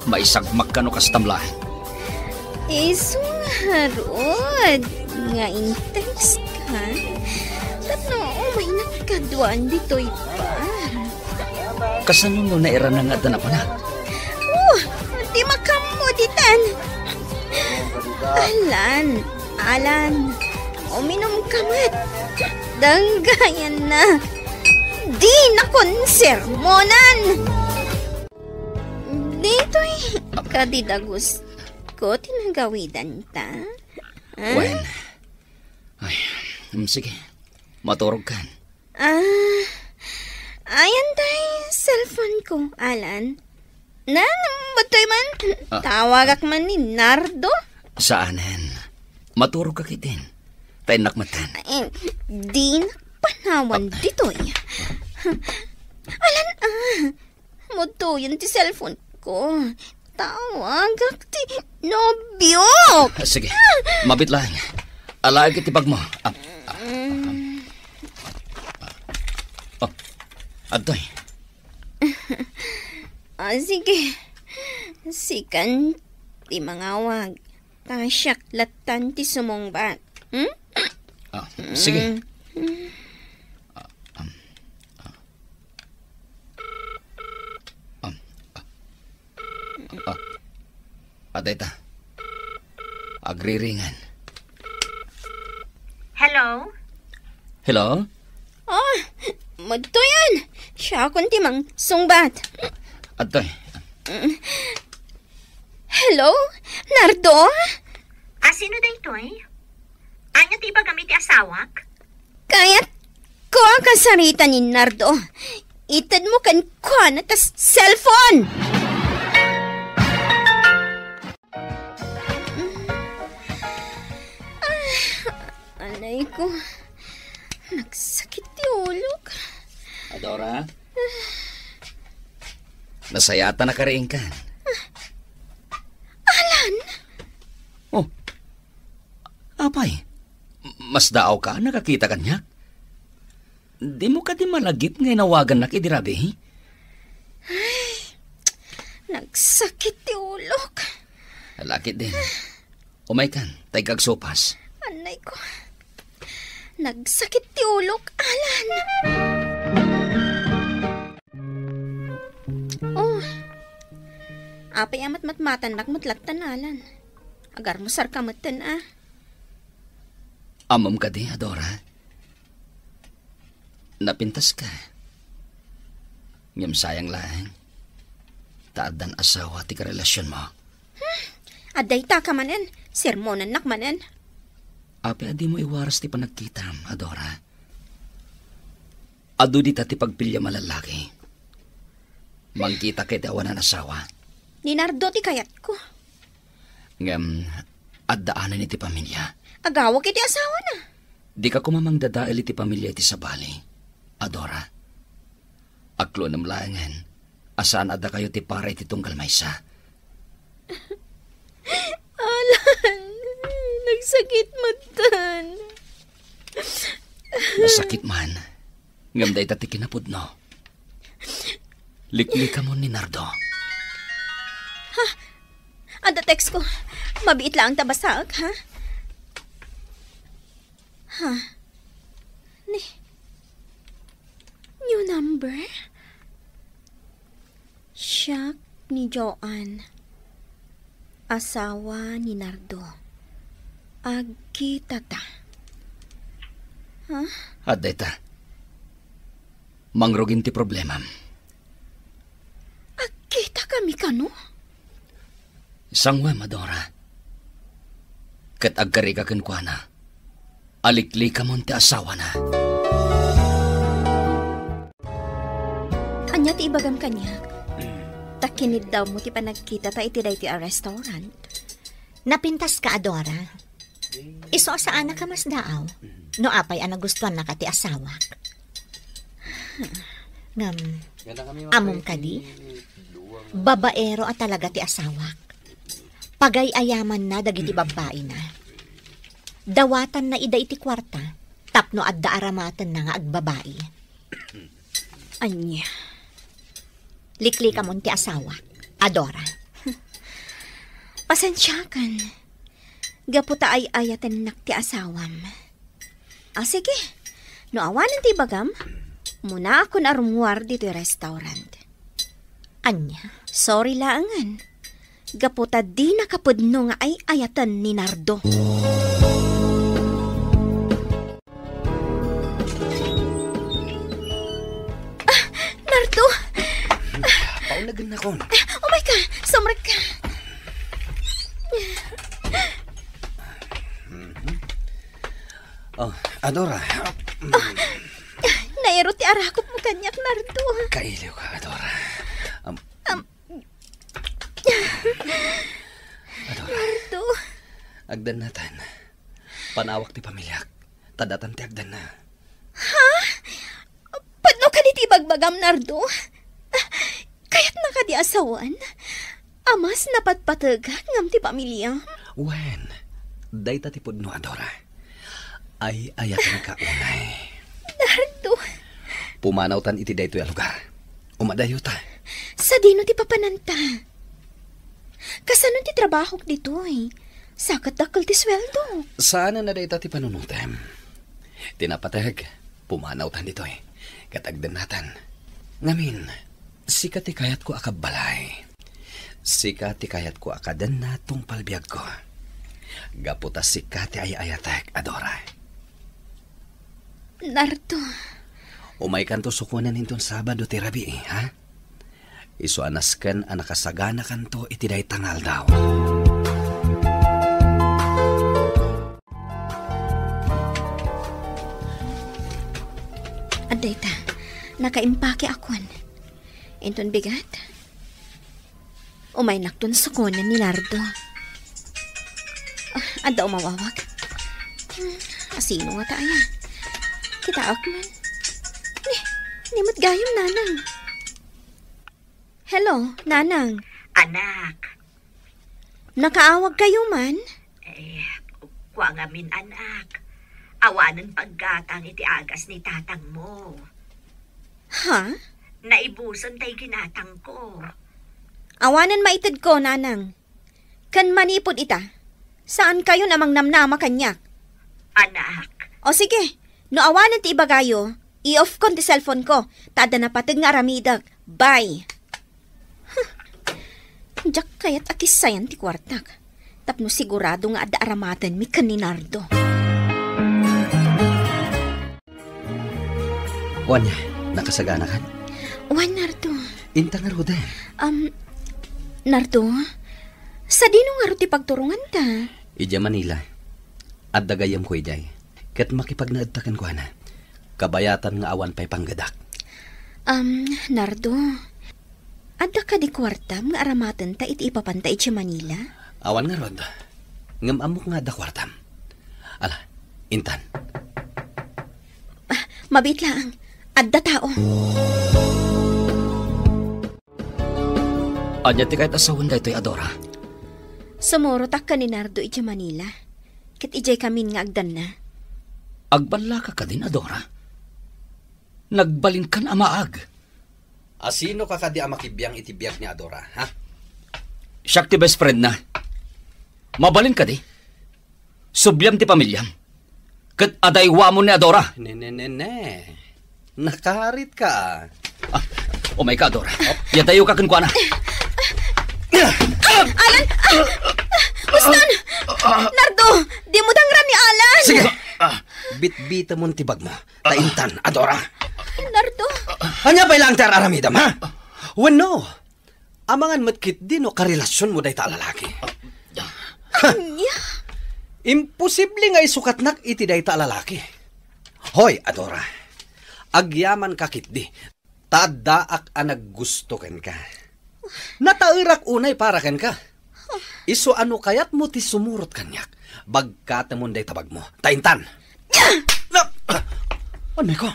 maisagmak ka no kastam laeng. Isu ngarud nga in-text ka? Tapno umaynak kaduan ditoy bar. Kasano no nairana nga adda napana? Oh, di makammo ditan. Alan, Alan, uminum ka met. Danggayan na. Di na konsermonan. Ditoy kadi dagus ko ti nagawidan ta? Ah? Wen. Ay, mm, sige. Maturog kan. Ah, ayan tay cellphone ko, Alan. Nan, batoy man, ah, tawagak man ni Nardo. Saanen. Maturog ka kitin. Tainnak matan. Eh, di na panawan ditoy. Alan, ah, mutuyen ti cellphone ko. Tawagak ti nobiok. Ah, sige, mabit lang. Alaek iti bagmo. Ah, ah, ah, ah. Oh, adtoy. Ah, sige. Sikan ti mangawag. Ta siak lattan ti sumungbat. Hmm? Ah, sige. Mm. Ah, um, ah. Um, ah. Ah. Ah, dayta. Agriringan. Hello? Hello? Oh, madtoyan. Siakon ti mangsungbat. Adtoy. Mm. Hello? Nardo? Ah, sino daytoy? Ania ti ibagam iti asawak? Kayatko a kasarita ni Nardo. Itedmo kenkuana ta s-, cellphone! Ah, anay ko. Nagsakit ti ulok. Adora? Nasayaatan a kariingkan. Alan! Oh, apay, masdaawka a nakakita kaniak? Dimo kadi malagip nga inawagannak idi rabii? Ay, nagsakit ti ulok. Lakit din. Umaykan, ta ikagsupas. Anay ko. Nagsakit ti ulok, Alan. Oh. Apay a matmatmatannak met lattan, Alan? Agarmusarka metten, a. Ammom kadi, Adora? Napintaska. Ngem sayang laeng, ta addan asawa ti karelasionmo. Hmm, adda itaka manen, sermonennak manen. Apay a dimo iwaras ti panagkitam, Adora? Adu dita ti pagpiliam a lallaki. Mangkita ket awanan asawa. Ni Nardo ti kayatko. Ngem, adda anen iti pamilia. Agawak iti asawana. Dika koma mangdadael iti pamilia iti sabali, Adora. Aklonem laengen a saan a dakayo ti para iti tunggal maysa. Alan, nagsakit metten. Nasakit man, ngem dayta ti kinapudno. Liklikamon ni Nardo. Ha? Adda text ko. Mabiit laeng ta basaek, ha? Ha? Ni, new number? Siak ni Joan, asawa ni Nardo. Agkitata. Ha? Adda ita. Mangrugin ti problemam. Agkitakami kano? Sanguem, Adora. Ket agkarika kenkuana. Aliklikamon ti asawana. Ania ti ibagam kaniak? Ta kiniddawmo ti panagkitata iti daytoy a restaurant. Napintaska, Adora. Isu a saanak a masdaaw no apay a nagustuannaka ti asawak. Ngem, ammom kadi? Babaero a talaga ti asawak. Pagay-ayamanna dagiti babbaina. Dawatanna ida iti kuarta tapno adda aramatenna nga agbabai. Ania? Liklikamon ti asawak, Adora. Pasensiakan. Gapu ta ay-ayatennak ti asawam. Ah, sige. No awanen ti ibagam, munaakon a rummuar ditoy restaurant. Ania? Sorry laengen. Gapu ta dinaka pudno nga ay-ayaten ni Nardo. Ah, Nardo! Paunagennakon. Umay ka! Sumrek ka! Oh, Adora. Nairo ti arakopmo kaniak, Nardo. Kailiwka, Adora. Am, Am, Adora. Nardo. Agdannatan. Panawak ti pamiliak. Ta datan ti agdanna. Ha? Pudno kadi ti Agbagam, Nardo. Kayatna kadi a sawen a mas napatpategak ngem ti pamiliam? Wen, dayta ti pudno, Adora. Ay-ayatenka unay. Nardo. Pumanawtan iti daytoy a lugar. Umadayota. Sadino ti papananta? Kasano ti trabahok ditoy? Sa ket dakkel ti sueldo. Saanen a dayta ti panunotem. Ti napateg, pumanawtan ditoy. Ket agdennatan. Ngamin, sika ti kayatko a kabbalay. Sika ti kayatko a kadenna tungpal biagko. Gapu ta sika ti ay-ayatek, Adora. Nardo. Umaykanto sukonen inton Sabado ti rabii, ha? Isu a nasken a nakasaganakanto iti dayta nga aldaw. Adda ita, nakaimpake akon. Inton bigat, umaynakton sukonen ni Nardo. Ah, adda umawawag. Hmm, asino ngata aya? Kitaak man. Ni, ni met gayam, Nanang. Hello, Nanang. Anak. Nakaawagkayo man? Eh, kua ngamin, anak. Awanen paggatang iti agas ni tatangmo. Ha? Naibusen tay ginatangko. Awanen maitedko, Nanang. Ken manipud ita, saankayon a mangnamnama kaniak. Anak. O sige, no awanen ti ibagayo, i-off kon ti cellphone ko, ta adda napateg nga aramidek. Bye. Huh. Diak kayat a kissayan ti kuartak, tapno sigurado nga adda aramatenmi ken ni Nardo. Wen, nakasaganakan? Wen, Nardo. Inta ngaruden? Um, Nardo, sadino ngarud ti pagturonganta? Idiay Manila. Adda gayyemko idiay. Ket makipagnaedta kenkuana. Kabayatan nga awan pay panggedak. Um, Nardo, adda kadi kuartam nga aramatenta iti ipapanta idiay Manila? Awan ngarud. Ngem ammok nga adda kuartam. Ala, intan. Ah, mabiit laeng. Adda tao. Ania ti kayat a sawen daytoy, Adora? Sumurotak ken ni Nardo idiay Manila. Ket idiay kamin nga agdanna. Agballaka kadin, Adora? Nagbalinkan a maag. Asino ka kadi a makibiang iti biag ni Adora, ha? Siak ti best friend na. Mabalin kadi? Subliam ti pamilyam. Ket adaywamon ni Adora. Ne, ne, ne, ne. Nakaritka. Ah, umayka, Adora. Yadayoka kenkuana. Alan! Ah! Uston! Nardo! Dimo dangran ni Alan! Sige. Ah, bitbitemon ti bagmo. Ta intan, Adora. Nardo. Ania pay laeng ti ar-aramidem, ha? Wenno, amangan met ketdi no karelasionmo dayta a lalaki. Ania? Imposible nga isukatnak iti dayta a lalaki. Hoy, Adora. Agyamanka ketdi. Ta addaak a naggusto kenka. Nataerak unay para kenka. Isu a no kayatmo ti sumurot kaniak, bagkatemon dayta bagmo. Ta intan. Na, anay ko?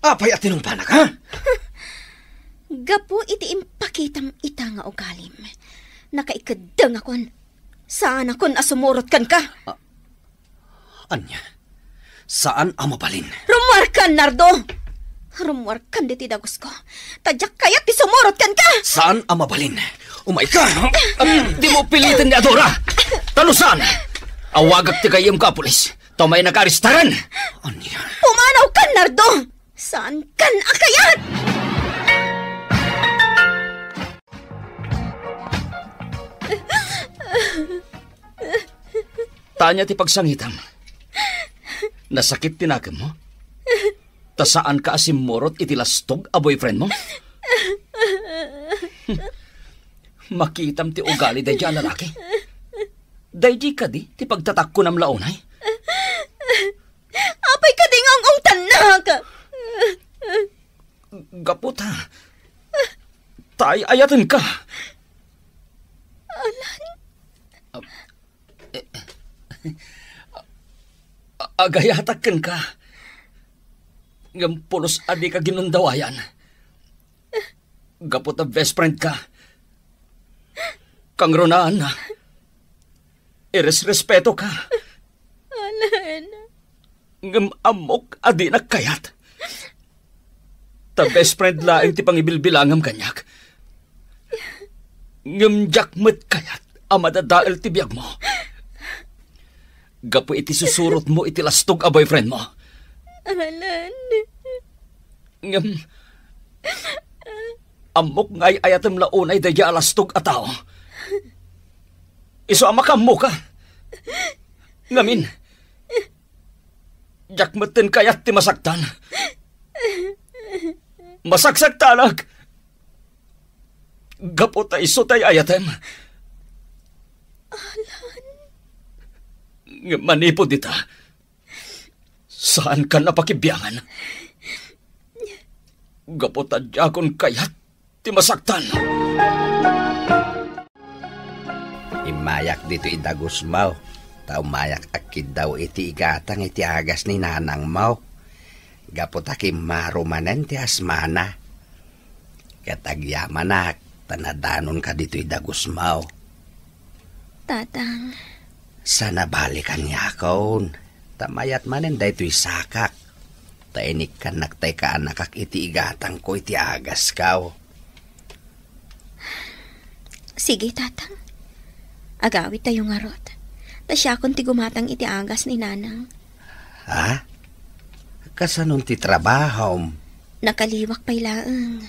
Apay a tinungpanak, ha? Gapu iti impakitam ita nga ugalim, nakaikeddengakon. Saanakon a sumurot kenka. Ah, ania? Saan a mabalin. Rummuarkan, Nardo! Rummuarkan ditoy dagusko. Ta diak kayat ti sumurot kenka! Saan a mabalin. Umayka! Dimo piliten ni Adora! Ta no saan, awagak ti gayyemko a pulis. Ta umaynaka arestaran! Ania? Pumanawkan, Nardo! Saankan a kayat! Ta ania ti pagsangitam? Nasakit ti nakemmo? Ta saanka a simmurot iti lastog a boyfriendmo? Makitam ti ugali daydiay a lalaki. Daydi kadi ti pagtatakkonam la unay? Apay kadi nga ung-ungtannak? Gapu ta, ta ay-ayatenka. Alan? A-, agayatak kenka. Ngem pulos a dika ginundawayan. Gapu ta best friend ka. Kangrunaanna, iresrespeto ka. Alan. Ngem ammok a dinak kayat. Ta best friend laeng ti pangibilbilangam kaniak. Ngem diak met kayat a madadael ti biagmo. Gapu iti susurotmo iti lastog a boyfriendmo. Alan. Ngem, ammok nga ay-ayatem la unay daydiay a lastog a tao. Isu a makaammoka. Ngamin, diak metten kayat ti masaktan. Masaksaktanak. Gapu ta isu tay ayatem. Alan. Ngem manipud ita, saankan a pakibiangan. Gapu ta diakon kayat ti masaktan. Immayak ditoy dagusmo, ta ummayak agkiddaw iti igatang iti agas ni nanangmo. Gapu ta kimmaro manen ti asmana. Ket agyamanak, ta nadanonka ditoy dagusmo. Tatang. Saan a bale kaniakon, ta mayat manen daytoy sakak, ta inikkannak tay kaanakak iti igatangko iti agasko. Sige, Tatang. Agawidtayo ngarud. Ta siakon ti gumatang iti agas ni Nanang. Ha? Kasanon ti trabahom? Nakaliwak pay laeng.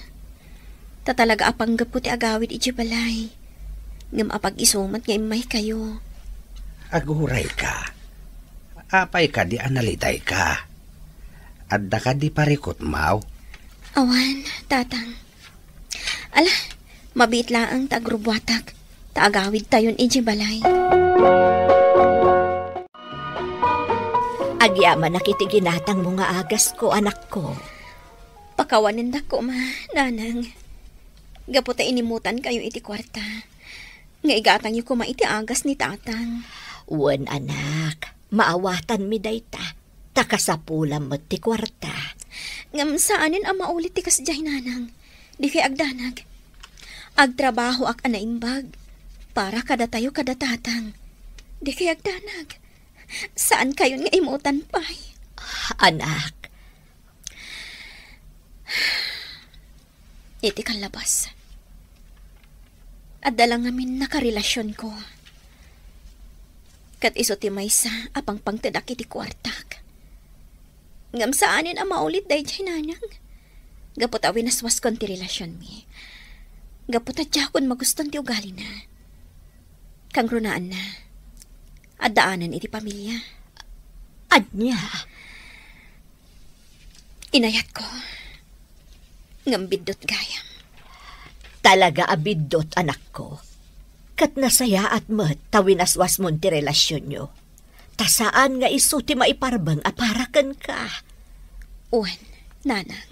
Ta talaga a panggepko ti agawid idiay balay. Ngem apag-isu met nga immaykayo. Agurayka. Apay kadi a nalitayka? Adda kadi parikutmo? Awan, Tatang. Ala, mabiit laeng ta agrubbuatak, ta agawidtayon idiay balay. Agyamanak iti ginatangmo nga agasko, anakko. Pakawanendak koma, Nanang. Gapu ta inimutankayo iti kuarta, nga igatangyo koma iti agas ni Tatang. Wen, anak, maawatanmi dayta, ta kasapulam met ti kuarta. Ngem saanen a maulit ti kasdiay, Nanang. Dikay agdanag. Agtrabahoak a naimbag para kadatayo kada Tatang. Dikay agdanag. Saankayon nga imutan pay. Anak. Iti kallabas, adda la ngamin nakarelasionko. Ket isu ti maysa a pangpangtedak iti kuartak. Ngem saanen a maulit daydiay, Nanang. Gapu ta winaswaskon ti relasionmi. Gapu ta diakon maguston ti ugalina. Kangrunaanna, addaanan iti pamilia. Ania? Inayatko. Ngem biddut gayam. Talaga a biddut, anakko. Ket nasayaat met ta winaswasmon ti relasionyo. Ta saan nga isu ti maiparbeng a para kenka. Wen, Nanang.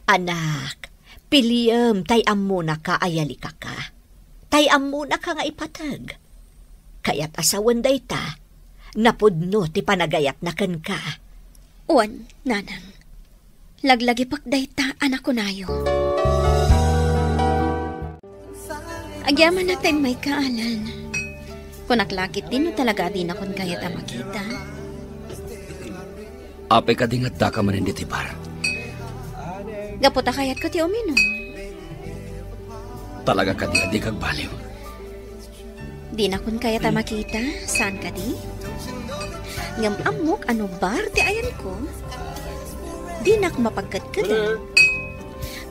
Anak, piliem tay ammonaka a yalikaka. Tay ammonaka nga ipateg. Kayat a sawen dayta, napudno ti panagayatna kenka. Wen, Nanang. Laglagipek dayta a nakunayo. Agyamanak ta immayka, Alan. Kunak la ketdi no talaga a dinakon kayat a makita. Apay kadi nga addaka manen ditoy bar? Gapu ta kayatko ti uminom. Talaga kadi a dika agbaliw? Dinakon kayat a makita, saan kadi? Ngem ammok a no bar ti ayanko, dinak mapagkedkeden.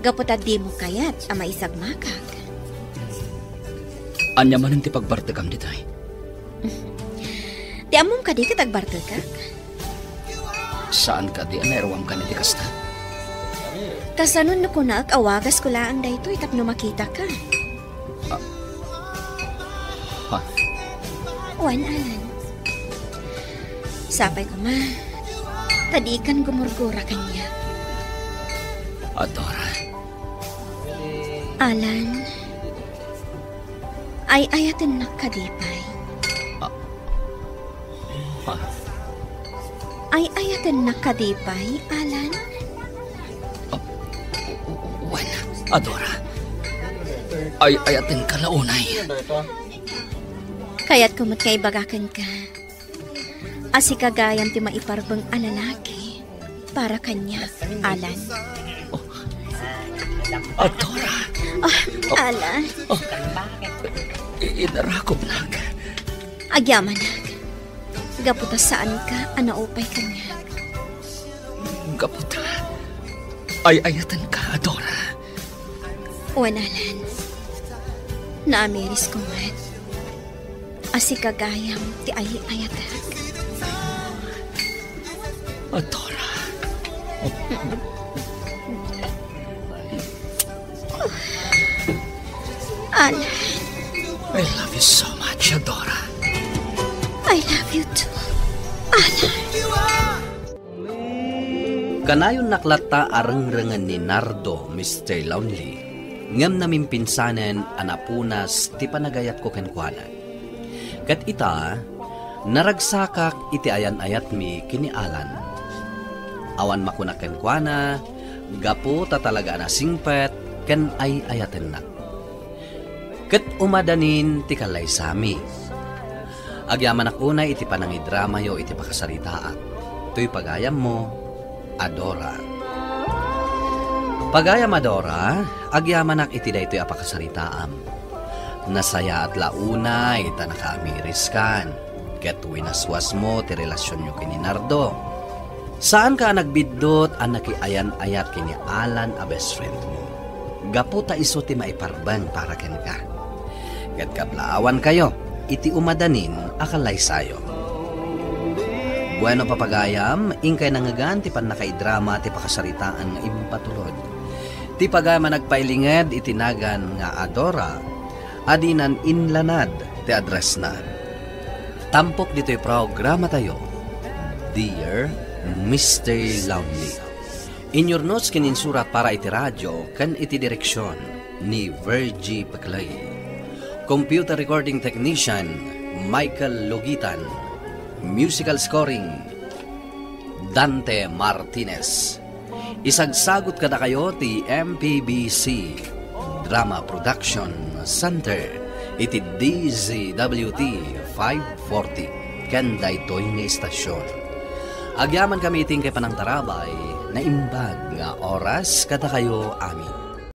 Gapu ta dimo kayat a maisagmakak. Ania manen ti pagbartekam ditoy? Ti ammom kadi ket agbartekak? Saan kadi a nairuamkan iti kasta? Kasano no kunak a wagasko laeng daytoy tapno makitaka? Ah. Ha? Wen, Alan. Sapay koma, ta dikan gumurgura kaniak. Adora. Alan. Ay-ayatennak kadi pay? Ah. Ah. Ay-ayatennak kadi pay, Alan? Adora, ay-ayatenka la unay. Kayatko met nga ibaga kenka a sika gayam ti maiparbeng a lalaki para kaniak, Alan. Adora. Ah, Alan. I-, inarakobnak. Agyamanak. Gapu ta saanka a naupay kaniak. Gapu ta ay-ayatenka, Adora. Wen, Alan. Naamirisko met a sika gayam ti ay-ayatek. Adora. Alan. I love you so much, Adora. I love you too, Alan. Kanayonnak latta a rengrengen ni Nardo, Mister Lonely, ngem namimpinsanen a napunas ti panagayatko kenkuana. Ket ita, naragsakak iti ayan-ayatmi ken ni Alan. Awan makunak kenkuana, gapu ta talaga a nasingpet ken ay-ayatennak. Ket umadanin ti kallaysami. Agyamanak unay iti panangidramayo iti pakasaritaak. Toy pagayammo, Adora. Pagayam, Adora, agyamanak iti daytoy a pakasaritaam. Nasayaat la unay ta nakaamiriskan, ket winaswasmo ti relasionyo ken ni Nardo. Saanka a nagbiddut a nakiayan-ayat ken ni Alan a best friendmo, gapu ta isu ti maiparbeng para kenka. Ket kablaawankayo iti umadanin a kallaysayo. Bueno, papagayam, inkay nangngegan ti pannakaidrama ti pakasaritaan nga impatulod. Ti pagayam a nagpailinged iti nagan nga Adora, a dinan inlanad ti addressna. Tampok ditoy programatayo, Dear Mister Lonely. Inyurnos ken insurat para iti radio ken iti direksion ni Virgie Peclay. Computer recording technician, Michael Logitan. Musical scoring, Dante Martinez. Isagsagut kadakayo ti M P B C Drama Production Center iti D Z W T five forty ken daytoy nga istasyon. Agyamankami iti inkay panangtarabay, naimbag nga oras kadakayo amin.